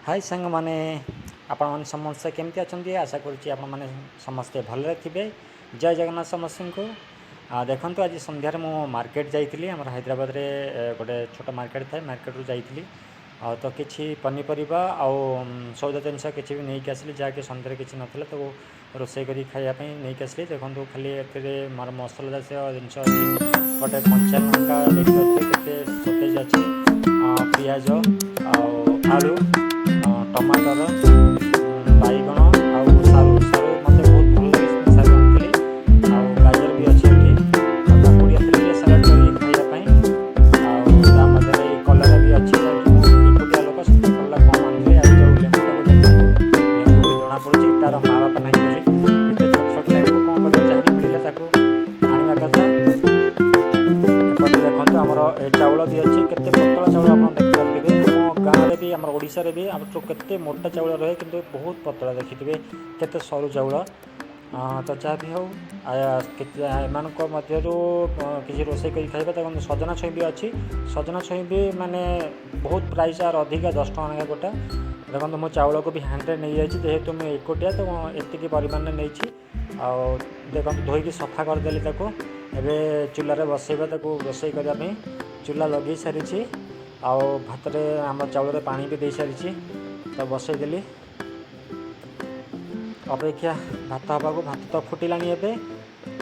High ସାଙ୍ଗମାନେ, ଆପଣମାନେ ସମସ୍ତେ କେମିତି ଅଛନ୍ତି? ଆଶା କରୁଛି ଆପଣମାନେ ସମସ୍ତେ ଭଲରେ ଥିବେ। ଜୟ ଜଗନ୍ନାଥ ସମସ୍ତଙ୍କୁ। ଦେଖନ୍ତୁ, ଆଜି ସନ୍ଧ୍ୟାରେ ମୁଁ ମାର୍କେଟ ଯାଇଥିଲି। ଆମର ହାଇଦ୍ରାବାଦରେ ଗୋଟେ ଛୋଟ ମାର୍କେଟ ଥାଏ, ମାର୍କେଟରୁ ଯାଇଥିଲି। ଆଉ ତ କିଛି ପନିପରିବା ଆଉ ସଉଦା ଜିନିଷ କିଛି ବି ନେଇକି ଆସିଲି, ଯାହାକି ସନ୍ଧ୍ୟାରେ କିଛି ନଥିଲା, ତାକୁ ରୋଷେଇ କରି ଖାଇବା ପାଇଁ ନେଇକି ଆସିଲି। ଦେଖନ୍ତୁ, ଖାଲି ଏଥିରେ ମୋର ମସଲା ଜାତୀୟ ଜିନିଷ ଅଛି। ଗୋଟେ କଞ୍ଚା ଲଙ୍କା ଦେଖିପାରୁଥିବେ କେତେ ସତେଜ ଅଛି, ପିଆଜ ଆଉ ଆଳୁ, ଟମାଟର, ବାଇଗଣ ଆଉ ସାରୁ। ସାରୁ ମୋତେ ବହୁତ ଭଲ ଲାଗେ, ସେଥିପାଇଁ ସାରୁ ଆଣିଥିଲି। ଆଉ ଗାଜର ବି ଅଛି ଏଠି। ଆଉ କାକୁଡ଼ି ଆଣିଥିଲି ଟିକେ ସାଲାଡ଼ କରିକି ଖାଇବା ପାଇଁ। ଆଉ ତା ମଧ୍ୟରେ ଏଇ କଲରା ବି ଅଛି, ଯାହାକି ମୁଁ ଏକୁଟିଆ ଲୋକ, ସେଥିପାଇଁ କଲରା କମ୍ ଆଣିଥିଲି। ଆଉ ଯେଉଁ ଲେମ୍ବୁଟାକୁ ଦେଖନ୍ତୁ, ଲେମ୍ବୁ ବି ଜଣାପଡ଼ୁଛି ତାର ମା ବାପା ନାହିଁ ବୋଲି। ଏତେ ଛୋଟ ଛୋଟ ଲେମ୍ବୁ କ'ଣ କରିବ? ଯାହା ମିଳିଲେ ତାକୁ ଆଣିବା କଥା। ଏପଟେ ଦେଖନ୍ତୁ, ଆମର ଏ ଚାଉଳ ବି ଅଛି। କେତେ ପତଳା ଚାଉଳ ଆପଣ ଦେଖିପାରୁଥିବେ। ଆମ ଗାଁରେ ବି, ଆମର ଓଡ଼ିଶାରେ ବି ଆମଠୁ କେତେ ମୋଟା ଚାଉଳ ରହେ, କିନ୍ତୁ ବହୁତ ପତଳା। ଦେଖିଥିବେ କେତେ ସରୁ ଚାଉଳ। ତ ଯାହା ବି ହେଉ, କେତେ ଏମାନଙ୍କ ମଧ୍ୟରୁ କିଛି ରୋଷେଇ କରି ଖାଇବା। ଦେଖନ୍ତୁ, ସଜନା ଛୁଇଁ ବି ଅଛି। ସଜନା ଛୁଇଁ ବି ମାନେ ବହୁତ ପ୍ରାଇସ୍ ଆର ଅଧିକା, 10 ଟଙ୍କା ଲେଖା ଗୋଟା। ଦେଖନ୍ତୁ, ମୁଁ ଚାଉଳକୁ ବି ହାଣ୍ଡିରେ ନେଇଯାଇଛି। ଯେହେତୁ ମୁଁ ଏକୁଟିଆ, ତ ମୁଁ ଏତିକି ପରିମାଣରେ ନେଇଛି। ଆଉ ଦେଖନ୍ତୁ, ଧୋଇକି ସଫା କରିଦେଲି ତାକୁ। ଏବେ ଚୁଲାରେ ବସେଇବା ତାକୁ ରୋଷେଇ କରିବା ପାଇଁ। ଚୁଲା ଲଗେଇ ସାରିଛି ଆଉ ଭାତରେ ଆମ ଚାଉଳରେ ପାଣି ବି ଦେଇସାରିଛି। ତ ବସେଇଦେଲି, ଅପେକ୍ଷା ଭାତ ହେବାକୁ। ଭାତ ତ ଫୁଟିଲାଣି ଏବେ,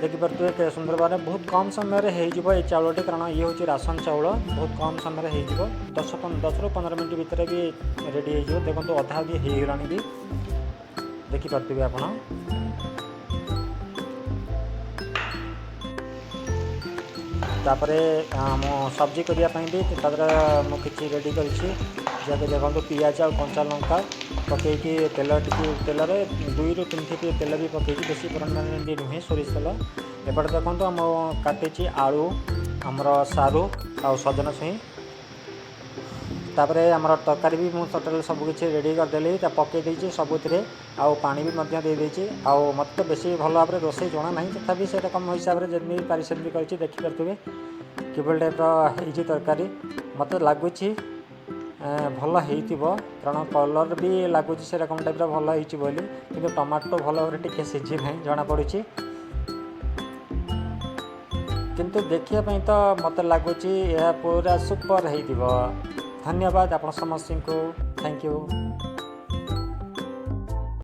ଦେଖିପାରୁଥିବେ କେତେ ସୁନ୍ଦର ଭାବରେ। ବହୁତ କମ୍ ସମୟରେ ହେଇଯିବ ଏଇ ଚାଉଳଟି, କାରଣ ଇଏ ହେଉଛି ରାସନ ଚାଉଳ। ବହୁତ କମ୍ ସମୟରେ ହେଇଯିବ, 10ରୁ 15 ମିନିଟ୍ ଭିତରେ ବି ରେଡ଼ି ହେଇଯିବ। ଦେଖନ୍ତୁ, ଅଧା ବି ହେଇଗଲାଣି ବି, ଦେଖିପାରୁଥିବେ ଆପଣ। ତାପରେ ମୁଁ ସବଜି କରିବା ପାଇଁ ବି ତା ଦେହରେ ମୁଁ କିଛି ରେଡ଼ି କରିଛି, ଯାହାକି ଦେଖନ୍ତୁ, ପିଆଜ ଆଉ କଞ୍ଚା ଲଙ୍କା ପକାଇକି ତେଲ ଟିକେ, ତେଲରେ 2ରୁ 3 ଠିପି ତେଲ ବି ପକାଇଛି, ବେଶୀ ପରିମାଣରେ ବି ନୁହେଁ, ସୋରିଷ ତେଲ। ଏପଟେ ଦେଖନ୍ତୁ, ଆମ କାଟିଛି ଆଳୁ, ଆମର ସାରୁ ଆଉ ସଜନା ଛୁଇଁ। ତାପରେ ଆମର ତରକାରୀ ବି ମୁଁ ଟୋଟାଲ୍ ସବୁକିଛି ରେଡ଼ି କରିଦେଲି, ତା ପକାଇ ଦେଇଛି ସବୁଥିରେ ଆଉ ପାଣି ବି ମଧ୍ୟ ଦେଇଦେଇଛି। ଆଉ ମୋତେ ତ ବେଶୀ ଭଲ ଭାବରେ ରୋଷେଇ ଜଣା ନାହିଁ, ତଥାପି ସେଇଟା କମ ହିସାବରେ ଯେମିତି ପାରି ସେମିତି କରିଛି। ଦେଖିପାରୁଥିବେ କିଭଳି ଟାଇପ୍ର ହେଇଛି ତରକାରୀ। ମୋତେ ଲାଗୁଛି ଭଲ ହେଇଥିବ, କାରଣ କଲର୍ ବି ଲାଗୁଛି ସେରକମ ଟାଇପ୍ର ଭଲ ହେଇଛି ବୋଲି। କିନ୍ତୁ ଟମାଟୋ ଭଲ ଭାବରେ ଟିକେ ସିଝି ନାହିଁ ଜଣାପଡ଼ୁଛି, କିନ୍ତୁ ଦେଖିବା ପାଇଁ ତ ମୋତେ ଲାଗୁଛି ଏହା ପୁରା ସୁପର ହେଇଥିବ। ଧନ୍ୟବାଦ ଆପଣ ସମସ୍ତଙ୍କୁ। Thank you.